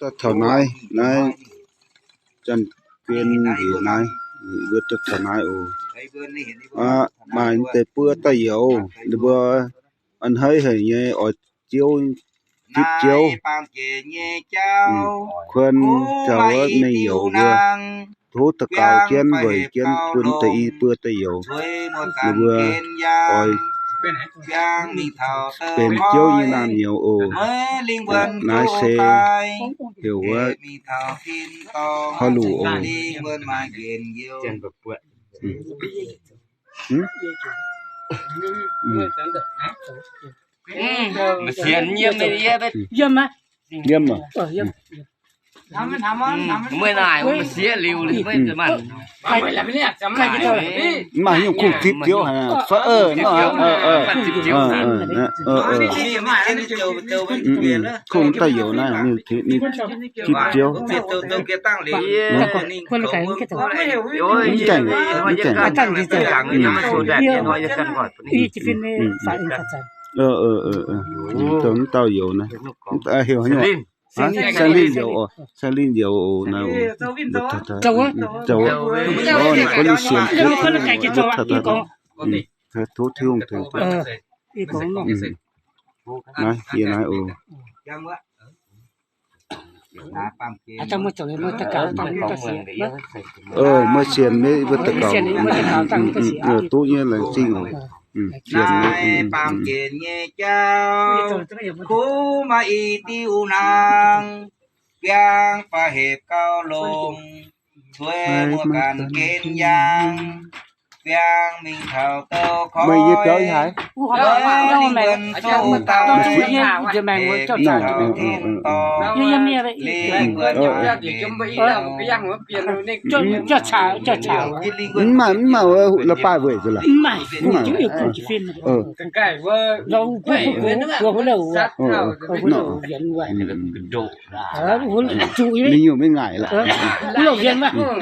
Daaih taux naaiv, naaiv Janx-Guon njiec naaiv, mbuo daaih taux naaiv oc. Maaih deix buo daaih youz, ninh mbuo a'hneiv haic nyei oix ziouv, zipv ziouv. Kuon caux wuov mengh youz mbuo tov daux gaux jienv weic jienv bun deix i buo daaih youz, ninh mbuo oix benx ziouv nyei naamh nyouz oc. Naaiv se heuc wuov haaix luc oc. Yiem aqv. Mv maaih nyungc kungx zipv ziouv haic. Kungx daaih youz naaiv, zipv ziouv. Mv gaengh, mv gaengh. Mv dauh youz naaiv, heuc haaix nyungc? Saeng linh youz oc, saeng linh youz oc, naaiv oc. Zoux, ninh gorngv ninh sienx, tov Tin-Hungh tengx. Naaiv, yie naaiv oc. Meih sienx maiv, mbuo daux gaux, duqv nyei laengz zingh oc. Sienx, baamh gen nyei jauv, kuv maaih i diuh hnaangx, biangh ba'hepc gauh longx, cuei muoz-ganh gen yaangh, biangh mingh taux douz koi, meih nyei biauv haaix? Lingh wuonh zoux dauh, hepc taux tin-dorngh, lingh wuonh yaac mbenc liouh. Mv maaih, mv maaih la'baaih weic zuqc laaix. Mv maaih. Ninh nyungc maiv ngaaic laaix. Zoux jienv maiv fai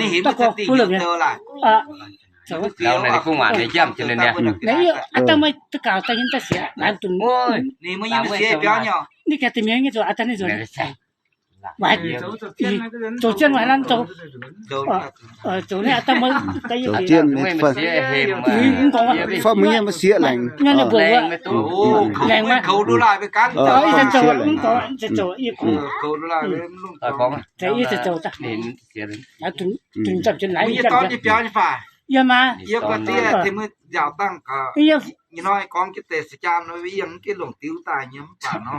mbuo nyei maiv sieqv laengz. Laengz maiv? Sieqv laengz. Yie maa, yie gorngv jienv deix se jaa nor, yie yangh mv gengh longc diuv daaih nyei mv baac nor.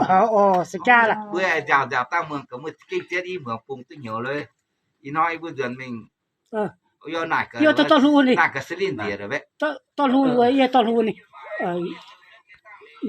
Mbuo nzaaux nzaaux dangh muangx gaax, mbuo gengh jienv i muangx bung duqv hnyouv lui. Ih hnoi mbuo nzuonx mingh, yie dorh hlu ninh, naaic gaax se linh nziex, dorh hlu, yie dorh hlu ninh.